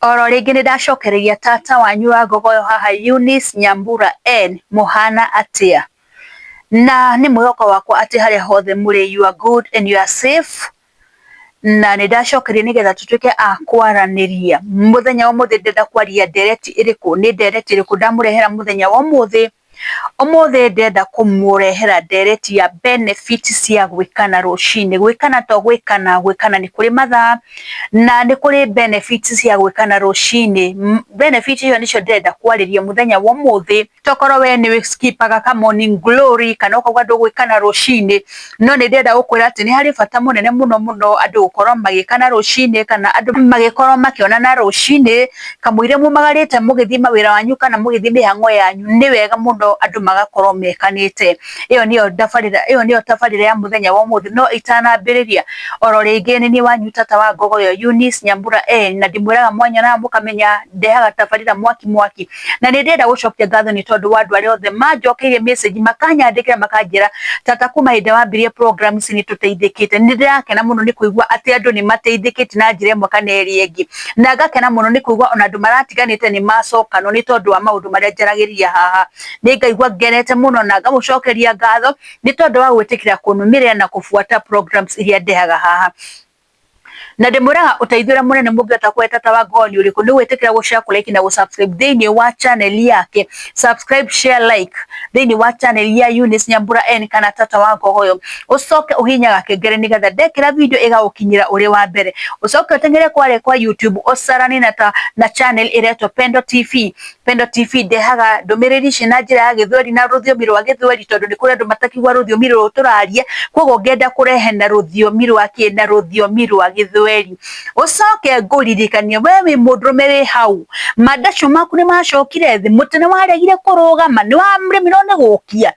Oro rĩngĩ nĩ ndacokereria tata wanyu wa ngogoyo haha Eunice Nyambura N mũhana atĩa? Na nĩ mwĩhoko wakwa atĩ harĩa hothe mũrĩ, you are good and you are safe. Na nĩ ndacokeria nĩgetha tũtuĩke a kwaranĩria. Mũthenya wa ũmũthĩ ndĩrenda kwaria ndereti ĩrĩkũ? Nĩ ndereti ĩrĩkũ ndamũrehera mũthenya wa ũmũthĩ? Ũmũthĩ ndĩrenda kũmũrehera ndereti ya benefit cia gwĩkana rũcinĩ. Gwĩkana to gwĩkana, gwĩkana nĩ kũrĩ mathaa na nĩ kũrĩ benefit cia gwĩkana rũcinĩ. Benefit icio nĩcio ndĩrenda kwarĩria mũthenya wa ũmũthĩ. Tokorwo we nĩ skipaga ka morning glory kana ũkauga ndũgwĩkana rũcinĩ, no nĩ ndĩrenda gũkwĩra atĩ nĩ harĩ bata mũnene mũno mũno andũ gũkorwo magĩkana rũcinĩ kana andũ magĩkorwo makĩonana rũcinĩ. Kamũira mumagarĩte mũgĩthiĩ mawĩra wanyu kana mũgĩthiĩ mĩhang'o yanyu, nĩ wega mũno andũ magakorwo mekanĩte. Ĩyo nĩyo tabarĩra, ĩyo nĩyo tabarĩra ya mũthenya wa ũmũthĩ. No itanambĩrĩria, oro rĩngĩ nĩ niĩ wanyu tata wa ngogoyo Eunice Nyambura N, na ndĩmwĩraga mwanyonaga mũkamenya ndehaga tabarĩra mwaki mwaki. Na nĩ ndĩrenda gũcokia ngatho nĩ tondũ wa andũ arĩa othe manjokeirie message, makanyandĩkĩra, makanjĩra tata kuma hĩndĩ wambirie program ici nĩ tũteithĩkĩte. Nĩ ndĩrakena mũno nĩ kũigua atĩ andũ nĩ mateithĩkĩte na njĩra ĩmwe kana ĩrĩa ĩngĩ, na ngakena mũno nĩ kũigua ona andũ maratiganĩte nĩ macokanwo nĩ tondũ wa maũndũ marĩa njaragĩria haha. Nĩ ngaigua ngenete mũno na ngamũcokeria ngatho nĩ tondũ wa gwĩtĩkĩra kũnũmĩrĩra na kũbuata programs iria ndehaga haha. Na ndĩmwĩraga ũteithio ũrĩa mũnene mũngĩhota kũhe tata wa ngogoyo nĩ ũrĩkũ? Nĩ gwĩtĩkĩra gũ share, kũ like na gũ subscribe thĩinĩ wa channel yake. Subscribe, share, like thĩinĩ wa channel ya Eunice Nyambura N kana tata wa ngogoyo. Ũcoke ũhihinye gakengere nĩgetha ndekĩra video ĩgagũkinyĩra ũrĩ wa mbere. Ũcoke ũteng'ere kwarĩa kwa YouTube ũcaranie na ta na channel ĩretwo Pendo TV. Pendo TV ndehaga ndũmĩrĩri ici na njĩra ya gĩthweri na rũthiomi rwa gĩthweri, tondũ nĩ kũrĩ andũ matakigua rũthiomi rũrũ tũraria, koguo ngenda kũrehe na rũthiomi rwa kĩ na rũthiomi rwa gĩthweri. Ũcoke ngũririkanie we wĩ mũndũrũme wĩ hau, mandacu maku nĩ macokire thĩ, mũtĩ nĩ waregire kũrũgama, nĩ waremirwo nĩ gũkia,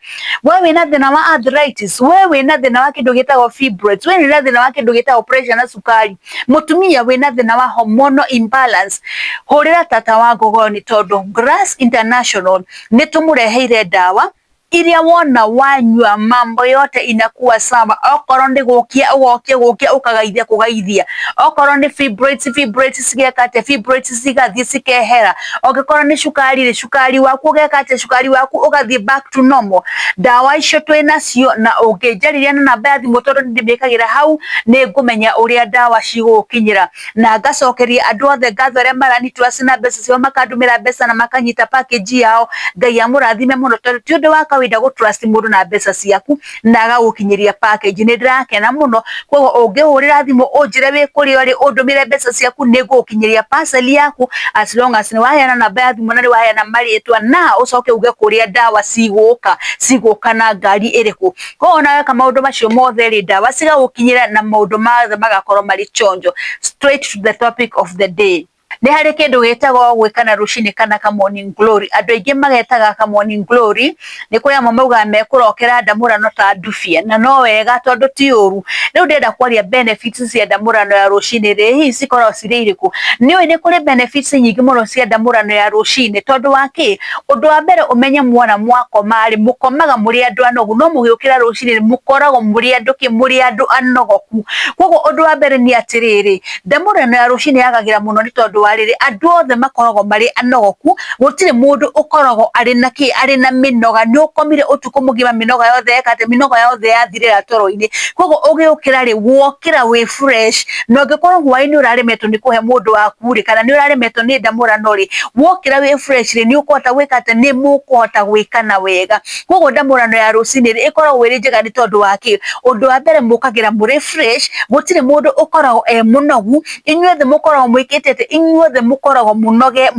we wĩna thĩna wa arthritis, we wĩna thĩna wa kĩndũ gĩtagwo fibroids, we wĩna thĩna wa kĩndũ gĩtagwo pressure na cukari, mũtumia wĩna thĩna wa hormonal imbalance, hũrĩra tata wa ngogoyo nĩ tondũ Grass International nĩ tũmũreheire ndawa iria wona wanyua mambo yote inakuwa sawa. Okorwo nĩ gũkia ũgokia gũkia, ũkagaithia kũgaithia, okorwo nĩ fibroids, fibroids cigeka atĩa? Fibroids cigathiĩ cikehera. Ũngĩkorwo nĩ cukari rĩ, cukari waku ũgeka atĩa? Cukari waku ũgathiĩ back to normal. Ndawa icio twĩ nacio, na ũngĩnjarĩria na namba ya thimũ, tondũ nĩ ndĩmĩkagĩra hau, nĩ ngũmenya ũrĩa ndawa cigũgũkinyĩra. Na ngacokeria andũ othe ngatho arĩa marani trust na mbeca ciao, makandũmĩra mbeca na makanyita package yao. Ngai amũrathime mũno, tondũ ti ũndũ wa kawaida gũ trust mũndũ na mbeca ciaku na agagũkinyĩria package. Nĩ ndĩrakena mũno. Koguo ũngĩhũrĩra thimũ ũnjĩre wĩ kũrĩa ũrĩ, ũndũmĩre mbeca ciaku, nĩ ngũgũkinyĩria parcel yaku, as long as nĩ waheana namba ya thimũ na nĩ waheana marĩtwa, na ũcoke uge kũrĩa ndawa cigũka, cigũka na ngari ĩrĩkũ. Koguo ona weka maũndũ macio mothe rĩ, ndawa cigagũkinyĩra na maũndũ mothe magakorwo marĩ chonjo. Straight to the topic of the day, nĩ harĩ kĩndũ gĩtagwo gwĩkana rũcinĩ kana ka morning glory. Andũ aingĩ magetaga ka morning glory. Nĩ kũrĩ amwe maugaga mekũrokera ndamũrano ta ndubia, na no wega tondũ ti ũru. Rĩu ndĩrenda kwaria benefits cia ndamũrano ya rũcinĩ rĩ, hihi cikoragwo cirĩ irĩkũ? Nĩ ũĩ nĩ kũrĩ benefits nyingĩ mũno cia ndamũrano ya rũcinĩ. Tondũ wa kĩ? Ũndũ wa mbere, ũmenye mwona mwakoma rĩ, mũkomaga mũrĩ andũ anogu, no mũgĩũkĩra rũcinĩ rĩ, mũkoragwo mũrĩ andũ kĩ? Mũrĩ andũ anogoku. Koguo ũndũ wa mbere nĩ atĩrĩrĩ, ndamũrano ya rũcinĩ yagagĩra mũno nĩ tondũ wa rĩrĩ, andũ othe makoragwo marĩ anogoku, gũtirĩ mũndũ ũkoragwo arĩ na kĩ, arĩ na mĩnoga. Nĩ ũkomire ũtukũ mũgima, mĩnoga yothe yeka atĩ? Mĩnoga yothe yathirĩra toro-inĩ. Koguo ũgĩũkĩra rĩ, wokĩra wĩ fresh. Na ũngĩkorwo hwaĩ-inĩ ũraremetwo nĩ kũhe mũndũ waku rĩ, kana nĩ ũraremetwo nĩ ndamũrano rĩ, wokĩra wĩ fresh rĩ, nĩ ũkũhota gwĩka atĩ? Nĩ mũkũhota gwĩkana wega. Koguo ndamũrano ya rũcinĩ rĩ, ĩkoragwo ĩrĩ njega nĩ tondũ wa kĩ? Ũndũ wa mbere, mũkagĩra mũrĩ fresh, gũtirĩ mũndũ ũkoragwo e mũnogu, inyuothe mũkoragwo mwĩkĩte atĩ? Inyuothe mũkoragwo mũnoge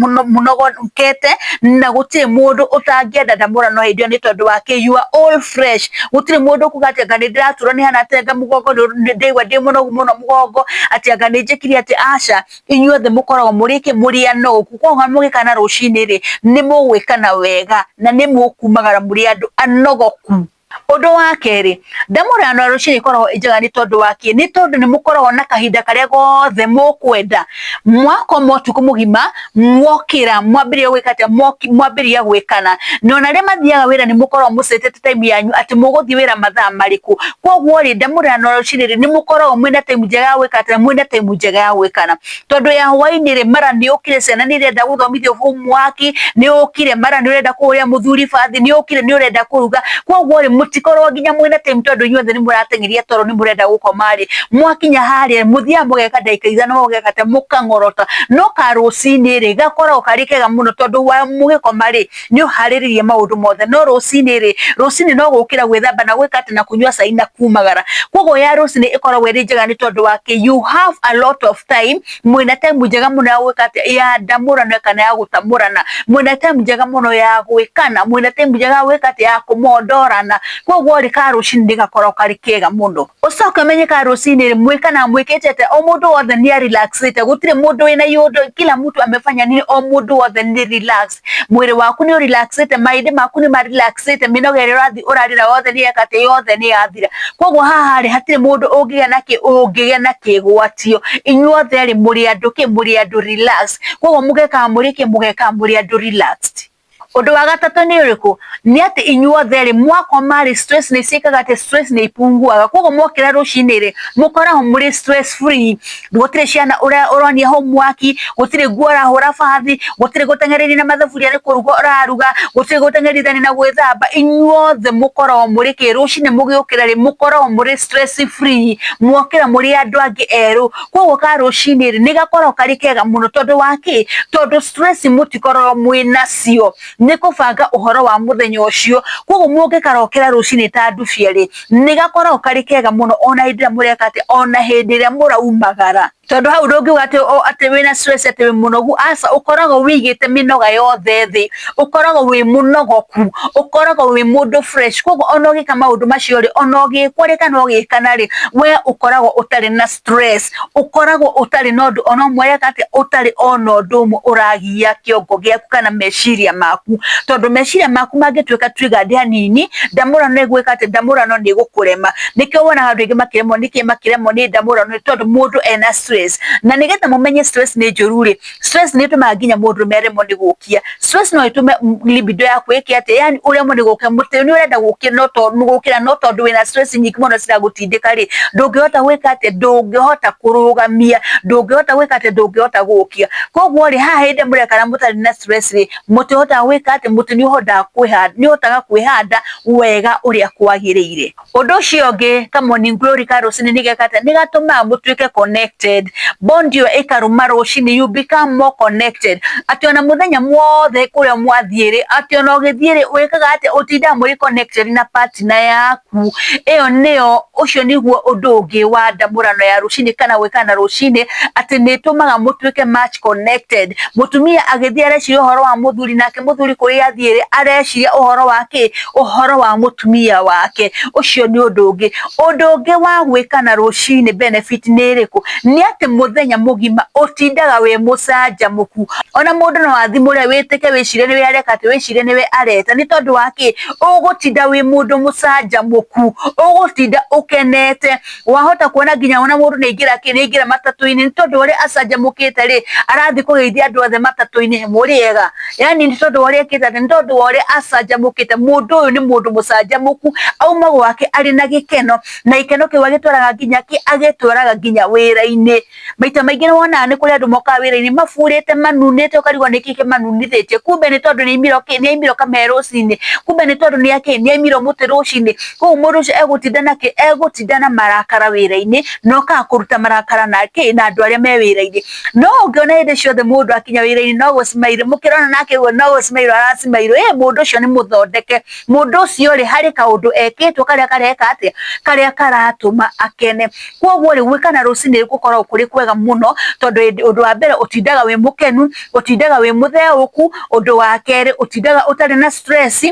mũnogokete, na gũtirĩ mũndũ ũtangĩenda ndamũrano hĩndĩ ĩyo nĩ tondũ wa kĩ? You are all fresh. Gũtirĩ mũndũ ũkuga atĩ anga nĩ ndĩraturwo nĩ hana atĩ anga mũgongo nĩ ndaigua ndĩ mũnogu mũno mũgongo, atĩ anga nĩ njĩkire atĩ. Aca, inyuothe mũkoragwo mũrĩ kĩ? Mũrĩ anogoku. Koguo mũgĩkana rũcinĩ rĩ, nĩ mũgwĩkana wega na nĩ mũkumagara mũrĩ andũ anogoku. Ũndũ wa kerĩ, ndamũrano ya rũcinĩ ĩkoragwo ĩ njega nĩ tondũ wa kĩ? Nĩ tondũ nĩ mũkoragwo na kahinda karĩa gothe mũkwenda. Mwakoma ũtukũ mũgima, mwokĩra mwambĩrĩria gwĩka atĩa? Mwambĩrĩria gwĩkana. Na ona arĩa mathiaga wĩra nĩ mũkoragwo mũcetete time yanyu atĩ mũgũthiĩ wĩra mathaa marĩkũ. Koguo rĩ, ndamũrano ya rũcinĩ rĩ, nĩ mũkoragwo mwĩna time njega ya gwĩka atĩa? Mwĩna time njega ya gwĩkana. Tondũ ya hwainĩ rĩ, mara nĩ ũkire ciana nĩ irenda gũthomithio homework, nĩ ũkire mara nĩ ũrenda kũhũrĩra mũthuri bathi, nĩ ũkire nĩ ũrenda kũruga. Koguo rĩ, mũtikoragwo nginya mwĩna time tondũ inyuothe nĩ mũrateng'eria toro nĩ mũrenda gũkoma rĩ, mwakinya harĩa mũthiaga mũgeka ndagĩka ithano mũgeka atĩa, mũkang'orota. No ka rũcinĩ rĩ, gakoragwo karĩ kega mũno tondũ mũgĩkoma rĩ, nĩ ũharĩrĩirie maũndũ mothe. No rũcinĩ rĩ, rũcinĩ no gũkĩra gwĩthamba na gwĩka atĩ na kũnyua cai na kumagara. Koguo ya rũcinĩ ĩkoragwo ĩrĩ njega nĩ tondũ wa kĩ? You have a lot of time, mwĩna time njega mũno ya gwĩka atĩa? Ya ndamũrano kana ya gũtamũrana. Mwĩna time njega mũno ya gwĩkana, mwĩna time njega ya gwĩka atĩa? Ya kũmondorana. Koguo rĩ, ka rũcinĩ nĩ gakoragwo karĩ kega mũno. Ũcoke ũmenye ka rũcinĩ rĩ, mwĩkanaga mwĩkĩte atĩa? O mũndũ wothe nĩ a relax ĩte, gũtirĩ mũndũ wĩna iũndũ, kila mtu amefanya nini, o mũndũ wothe nĩ relax. Mwĩrĩ waku nĩ ũ relax ĩte, mahĩndĩ maku nĩ ma relax ĩte, mĩnoga ĩrĩa ũrathiĩ ũrarĩra yothe nĩ yeka atĩa? Yothe nĩ yathira. Koguo haha rĩ, hatirĩ mũndũ ũngĩgĩa na kĩ, ũngĩgĩa na kĩgwatio. Inyuothe rĩ, mũrĩ andũ kĩ? Mũrĩ andũ relax. Koguo mũgekaga mũrĩ kĩ? Mũgekaga mũrĩ andũ relaxed. Ũndũ wa gatatũ nĩ ũrĩkũ? Nĩ atĩ inyuothe rĩ, mwakoma rĩ, stress nĩ ciĩkaga atĩ stress nĩ ipunguaga. Koguo mwokĩra rũcinĩ rĩ, mũkoragwo mũrĩ stress free. Gũtirĩ ciana ũronia homework, gũtirĩ nguo ũrahũra bathi, gũtirĩ gũteng'erania na mathaburia nĩ kũruga ũraruga, gũtirĩ gũteng'erithania na gwĩthamba. Inyuothe mũkoragwo mũrĩ kĩ? Rũcinĩ mũgĩũkĩra rĩ, mũkoragwo mũrĩ stress free. Mwokĩra mũrĩ andũ angĩ erũ. Koguo ka rũcinĩ rĩ, nĩ gakoragwo karĩ kega mũno tondũ wa kĩ? Tondũ stress mũtikoragwo mwĩnacio, nĩ kũbanga ũhoro wa mũthenya ũcio. Koguo mũngĩkarokera rũcinĩ ta ndubia rĩ, nĩ gakoragwo karĩ kega mũno ona hĩndĩ ĩrĩa mũreka atĩa? Ona hĩndĩ ĩrĩa mũraumagara. Tondũ hau ndũngiuga atĩ wĩna stress atĩ wĩ mũnogu, aca, ũkoragwo wĩigĩte mĩnoga yothe thĩ, ũkoragwo wĩ mũnogoku, ũkoragwo wĩ mũndũ fresh. Koguo ona ũgĩka maũndũ macio rĩ, ona ũgĩkwo rĩ kana ũgĩkana rĩ, we ũkoragwo ũtarĩ na stress, ũkoragwo ũtarĩ na ũndũ ona ũmwe ũreka atĩa? Ũtarĩ ona ũndũ ũmwe ũragia kĩongo gĩaku kana meciria maku. Tondũ meciria maku mangĩtuĩka triggered hanini, ndamũrano ĩgwĩka atĩa? Ndamũrano nĩ ĩgũkũrema. Nĩkĩo wonaga andũ aingĩ makĩremwo nĩkĩ? Makĩremwo nĩ ndamũrano nĩ tondũ mũndũ ena stress. Na nĩgetha mũmenye stress nĩ njũru rĩ, stress nĩ ĩtũmaga nginya mũndũrũme aremwo nĩ gũkia. Stress no ĩtũme libido yaku ĩke atĩa? Yani ũremwo nĩ gũkĩra, mũtĩ nĩ ũrenda gũkĩra no tondũ wĩna stress nyingĩ mũno ciragũtindĩka rĩ, ndũngĩhota gwĩka atĩa? Ndũngĩhota kũrũgamia, ndũngĩhota gwĩka atĩa? Ndũngĩhota gũkia. Koguo rĩ, haha hĩndĩ ĩrĩa mũrekana mũtarĩ na stress rĩ, mũtihotaga gwĩka atĩa? Mũtĩ nĩ ũhotaga kwĩhanda wega ũrĩa kwagĩrĩire. Ũndũ ũcio ũngĩ, ka morning glory ka rũcinĩ nĩ geka atĩa? Nĩ gatũmaga mũtuĩke connected. Bond ĩyo ĩkarũma rũcinĩ, you become more connected. Atĩ ona mũthenya mwothe kũrĩa mwathiĩ rĩ, atĩ ona ũgĩthiĩ rĩ, wĩkaga atĩa? Ũtindaga mũrĩ connected na partner yaku. Ĩyo nĩyo, ũcio nĩguo ũndũ ũngĩ wa ndamũrano ya rũcinĩ kana gwĩkana rũcinĩ, atĩ nĩ ĩtũmaga mũtuĩke much connected. Mũtumia agĩthiĩ areciria ũhoro wa mũthuri, nake mũthuri kũrĩa athiĩ rĩ, areciria ũhoro wa kĩ? Ũhoro wa mũtumia wake. Ũcio nĩ ũndũ ũngĩ. Ũndũ ũngĩ wa gwĩkana rũcinĩ benefit nĩ ĩrĩkũ? Nĩ atĩ mũthenya mũgima ũtindaga wĩ mũcanjamũku. Ona mũndũ no athimũre wĩtĩke wĩcirie nĩwe areka atĩ, wĩcirie nĩwe areta. Nĩ tondũ wa kĩ? Ũgũtinda wĩ mũndũ mũcanjamũku, ũgũtinda ũkenete. Wahota kuona nginya ona mũndũ nĩ aingĩra kĩ? Nĩ aingĩra matatũ-inĩ, nĩ tondũ ũrĩa acanjamũkĩte rĩ, arathiĩ kũgeithia andũ othe matatũ-inĩ, mũrĩ ega. Yani nĩ tondũ wa ũrĩa ekĩte atĩ, nĩ tondũ wa ũrĩa acanjamũkĩte. Mũndũ ũyũ nĩ mũndũ mũcanjamũku, auma gwake arĩ na gĩkeno, na gĩkeno kĩu agĩtwaraga nginya kĩ? Agĩtwaraga nginya wĩra-inĩ. Maita maingĩ nĩ wonaga nĩ kũrĩ andũ mokaga wĩra-inĩ maburĩte manunĩte ũkarigwo nĩkĩ kĩmanunithĩtie, kumbe nĩ tondũ nĩ aimirwo kĩ? Nĩ aimirwo kamee rũcinĩ, kumbe nĩ tondũ nĩ akĩ? Nĩ aimirwo mũtĩ rũcinĩ. Koguo mũndũ ũcio egũtinda na kĩ? Egũtinda na marakara wĩra-inĩ, na okaga kũruta marakara na kĩ? Na andũ arĩa me wĩra-inĩ. No ũngĩona hĩndĩ ciothe mũndũ akinya wĩra-inĩ no gũ smile, mũkĩrona nake ũguo no gũ smile ara smile, ĩ mũndũ ũcio nĩ mũthondeke. Mũndũ ũcio rĩ, harĩ kaũndũ ekĩtwo karĩa kareka atĩa? Karĩa karatũma akene. Koguo rĩ, gwĩkana rũcinĩ gũkoragwo kũrĩ kwega mũno, tondũ ũndũ wa mbere ũtindaga wĩ mũkenu, ũtindaga wĩ mũtheũku, ũndũ wa kerĩ ũtindaga ũtarĩ na stress.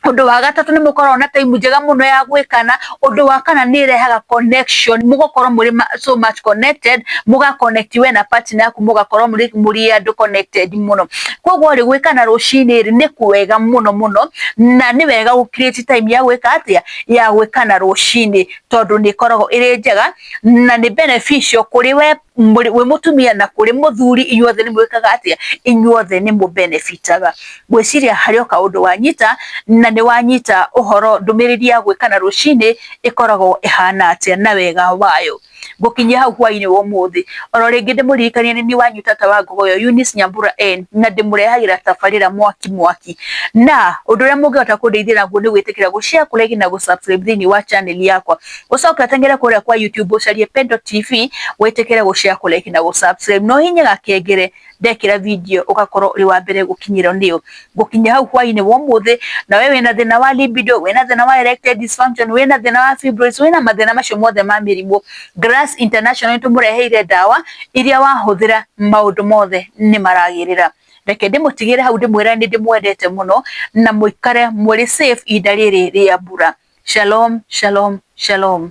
Ũndũ wa gatatũ, nĩ mũkoragwo na time njega mũno ya gwĩkana. Ũndũ wa kana, nĩ ĩrehaga connection, mũgakorwo mũrĩ so much connected, mũga connect we na partner yaku, mũgakorwo mũrĩ andũ connected mũno. Koguo rĩ, gwĩkana rũcinĩ rĩ nĩ kwega mũno mũno, na nĩ wega gũ create time ya gwĩka atĩa, ya gwĩkana rũcinĩ, tondũ nĩ ĩkoragwo ĩrĩ njega na nĩ beneficial kũrĩ we wĩ mũtumia na kũrĩ mũthuri. Inyuothe nĩ mwĩkaga atĩa? Inyuothe nĩ mũ benefitaga. Ngwĩciria harĩ o kaũndũ wanyita, na nĩ wanyita ũhoro ndũmĩrĩri ya gwĩkana rũcinĩ ĩkoragwo ĩhana atĩa na wega wayo. Ngũkinyia hau hwainĩ wa ũmũthĩ. Oro rĩngĩ ndĩmũririkanie, nĩ niĩ wanyu tata wa Ngogoyo, Eunice Nyambura N, na ndĩmũrehagĩra tabarĩra mwaki mwaki. Na ũndũ ũrĩa mũngĩhota kũndeithia naguo nĩ gwĩtĩkĩra gũ-share, kũ-like na gũ-subscribe thĩinĩ wa channel yakwa. Ũcoke ũteng'ere kũrĩa kwa YouTube, ũcarie Pendo TV, wĩtĩkĩre gũ-share, kũ-like na gũ-subscribe, na ũhihinye gakengere, ndekĩra video ũgakorwo ũrĩ wa mbere gũkinyĩrwo nĩyo. Ngũkinyia hau hwainĩ wa ũmũthĩ. Na we wĩna thĩna wa libido, wĩna thĩna wa erectile dysfunction, wĩna thĩna wa fibroids, wĩna mathĩna macio mothe ma mĩrimũ, Grass International nĩtũmũreheire ndawa iria wahũthĩra maũndũ mothe nĩ maragĩrĩra. Reke ndĩmũtigĩre hau, ndĩmwĩre nĩ ndĩmwendete mũno na mũikare mũrĩ safe ihinda rĩrĩ rĩa mbura. Shalom, shalom, shalom.